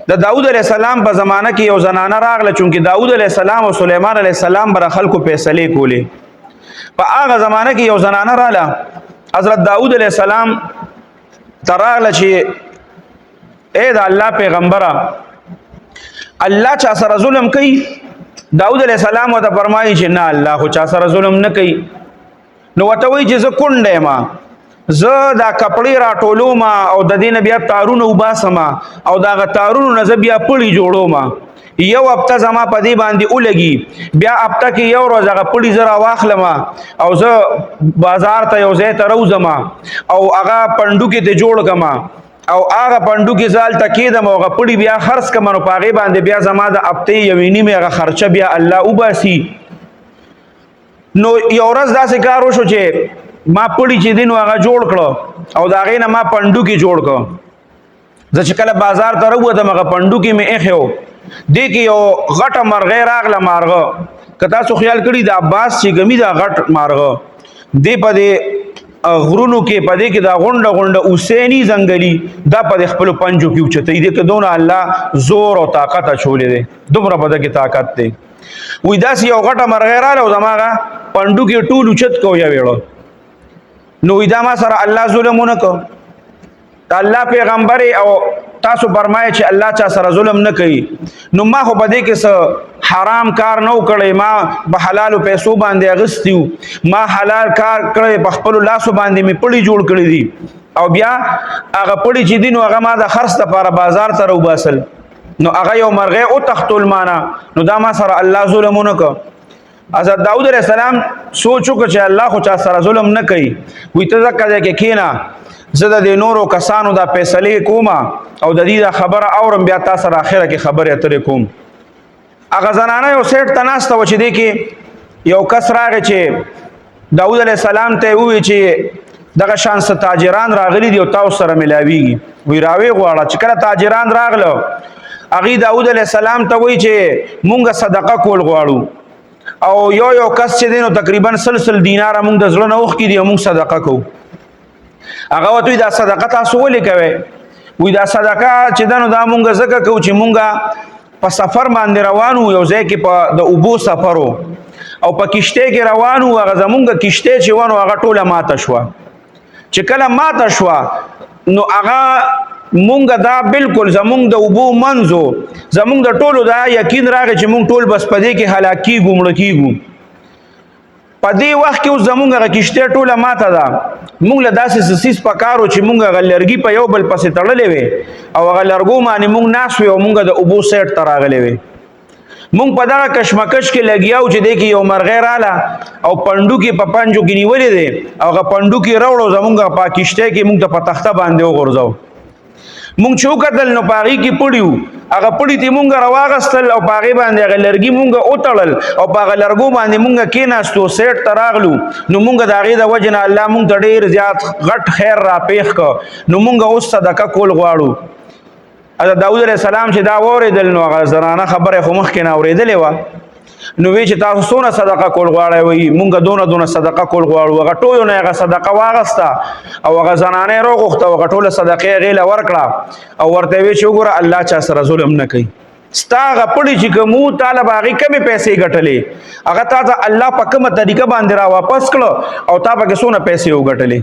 د داوود علیه السلام په زمانه کې یو زنانه راغله، چونکه داوود علیه السلام او سلیمان علیه السلام بر خلکو فیصله کولې. په هغه زمانه کې یو زنانه رااله، حضرت داوود علیه السلام تراغله چې اے دا الله پیغمبره، الله چا سره ظلم کوي؟ داوود علیه السلام ته فرمایي چې نه، الله خو چا سره ظلم نه کوي. نو وته وی چې زه کونډه ما، زه دا کپړې را ټولوم او د دین بیا تارونه وباسم او دا غ تارونو نه زه بیا پړی جوړوم. یو هفته زما په دې باندې ولګي، بیا هفته کې یو ورځ هغه پړی زه را واخلم او زه بازار ته یو ځای ته روزم او هغه پندو کې ته جوړ کما او هغه پندو کې زال ته کېدم او هغه پړی بیا خرڅ کم، نو په هغې باندې بیا زما د هفتې یوې نیمې هغه خرچه بیا الله وباسي. نو یو ورځ داسې کار وشو چې ما پړی چې دین هغه جوړ کړو او دا غینه ما پندو کې جوړ کړ. زه چې کله بازار ته راووتم، هغه پندو کې مې ایښی و، دې کې یو غټه مرغۍ راغله. مارغه که تاسو خیال کړي، د عباس چې ګمی دا غټ مارغه دې په دې غرونو کې په دې کې دا غونډه غونډه حسینی ځنګلي دا په خپل پنجو کې اوچتې دي، که دونه الله زور او طاقت اچولې دی، دومره په دې کې طاقت دی. وی داسې یو غټه مرغۍ راله او زماغه پندو کې ټول اوچت کو یا ویړو. نو وی دا ما سره الله ظلم ونه کو؟ الله پیغمبر او تاسو فرمایي چې الله چا سره ظلم نه کوي، نو ما خو په دې کې څه حرام کار نه وکړی، ما په حلالو پیسو باندې اغستیو، ما حلال کار کړی، په خپل لاسو باندې مې پړی جوړ کړی دي او بیا هغه پړی چې دي نو هغه ما د خرڅ لپاره بازار ته راوباسل، نو هغه یو مرغه او تختول معنا، نو دا ما سره الله ظلم نه کو؟ حضرت داود علیہ السلام سوچ وکړ چې الله خو چا سره ظلم نه کوي. وی ته ځکه ځای کې کینا، زه د دې نورو کسانو دا فیصلې کوم او د دې دا خبره اورم، بیا تاسو سره اخره کې خبرې اترې کوم. هغه زنانه یو سیټ ته ناسته و چې دی کې یو کس راغی چې داود علیه السلام ته ووی چې دغه شان څه تاجران راغلي دي او تاسو سره ملاویږي. وی راوی غواړه. چې کله تاجران راغله، هغه داود علیه السلام ته وی چې مونږه صدقه کول غواړو او یو یو کس چې دینو تقریبا سلسل دینار مونږ د زړه نه اوخ کې دي، مونږ صدقه کوو. هغه وته دا صدقه تاسو ولې کوي؟ وی دا صدقه چې دنو دا مونږ زکه کو چې مونږه په سفر باندې روانو، یو ځای کې په د اوبو سفرو او په کشته کې روانو، هغه زمونږ کشته چې ونه هغه ټوله ماته شوه. چې کله ماته شوه نو هغه مونږ دا بالکل زمونږ د اوبو منځو، زمونږ د ټولو دا یقین راغی چې مونږ ټول بس پدې کې هلاک کیږو، مړ کیږو. په دې وخت کې اوس زمونږ هغه کشته ټوله ماته ده، مونږ له داسې څه څیز پکارو چې مونږ هغه لرګي په یو بل پسې تړلې وي او هغه لرګو باندې مونږ ناست وي او مونږ د اوبو سیټ ته راغلې وي. مونږ په دغه کشمکش کې لګیاو چې دی کې یو مرغۍ راله او پندو کې په پنجو کې نیولې دی او هغه پندو کې راوړو، زمونږ په کشته کې مونږ ته په تخته باندې وغورځاو. مونږ چې وکتل نو پاغي کې پړیو، هغه پړی ته مونږ راواغستل او پاغي باندې هغه لرګي مونږ اوتړل او پاغه لرګو باندې مونږ کېناستو، سیټ ته راغلو. نو مونږ د هغې د وجې نه الله مونږ ته ډېر زیات غټ خیر را پېښ کړ، نو مونږ اوس صدقه کول غواړو. حضرت داود علیه السلام چې دا واورېدل نو هغه زنانه خبره خو مخکې نه اورېدلې وه، نو وی چې تاسو څونه صدقه کول غواړئ؟ وی مونږ دونه دونه صدقه کول غواړو. هغه ټولو نه هغه صدقه واغسته او هغه زنانه روغخته او هغه ټوله صدقه یې غیله ورکړه او ورته وی چې وګوره، الله چا سره ظلم نه کوي. ستا هغه پړی چې کومو طالب هغه کمې پیسې ګټلې، هغه تا ته الله په کومه طریقه باندې را واپس کړو او تا پکې څونه پیسې وګټلې.